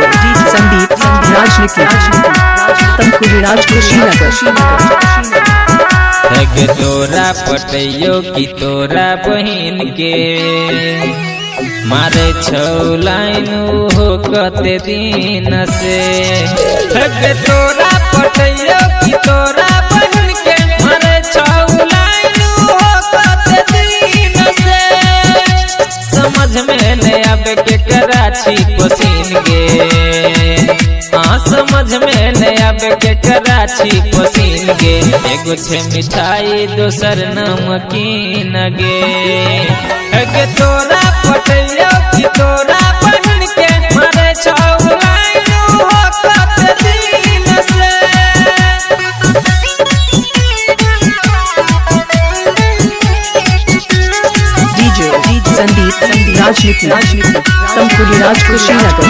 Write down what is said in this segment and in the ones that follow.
संदीप राजनीति तमकुही कुशीनगर। गे तोरा पटैयो की तोरा बहिन के मारे छौ लाइन हो कते दिन से। गे तोरा पटैयो की तोरा बहिन के मारे छौ लाइन हो कते दिन से। समझ में न आवे के कराची पसीन गे, हाँ समझ में न आवे के कराची पसीन गे। एगो छे मिठाई दोसर नमकीन गे। गे तोरा पटैयो की तोरा बहिन के मारे छौ लाइन हो कते दिन से। डीजे संदीप राजनीति तमकुही कुशीनगर।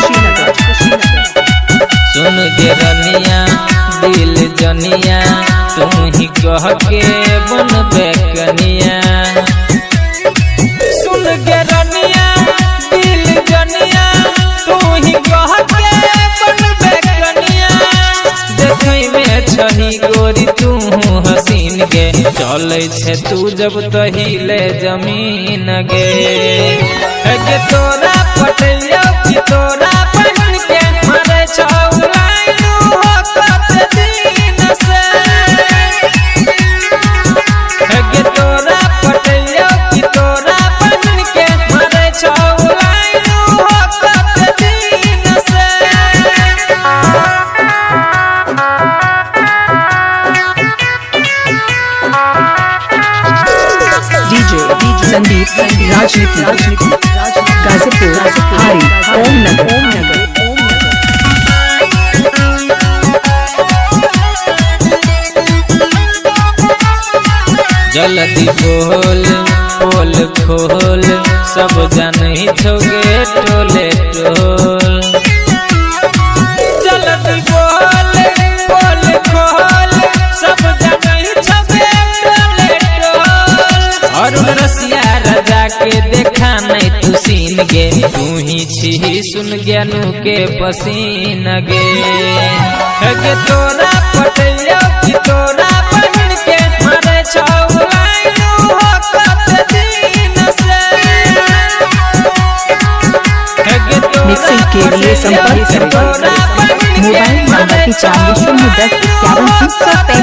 सुन गे रनिया दिल जनिया तू ही कह के बनबे कनिया। सुन गे रनिया दिल जनिया तू ही कह के बनबे कनिया। देखै में छही गोरी तू हसीन गे, चलै छे तू जब तहिले जमीन गे। गे तोरा पटैयो की तोरा बहिन के मारे छौ लाइन हो कते दिन से। गे तोरा पटैयो की तोरा बहिन के मारे छौ लाइन हो कते दिन से। डीजे संदीप राजनीति गाजीपुर हारी ओम नगर। जल्दी बोल पोल खोल सब जानै छौगे टोले टोल। जल्दी बोल पोल खोल सब जानै छौगे टोले टोल। अरुण रसिया राजा के देखा नहीं तू सीन गे, तू ही छी सुन ज्ञानू के पसीन गे। गे तोरा पटैयो की तोरा बहिन के मारे छौ लाइन हो कते दिन से। मिक्सिंग के लिए संपर्क करें मोबाइल नंबर 95 0 10 51 365।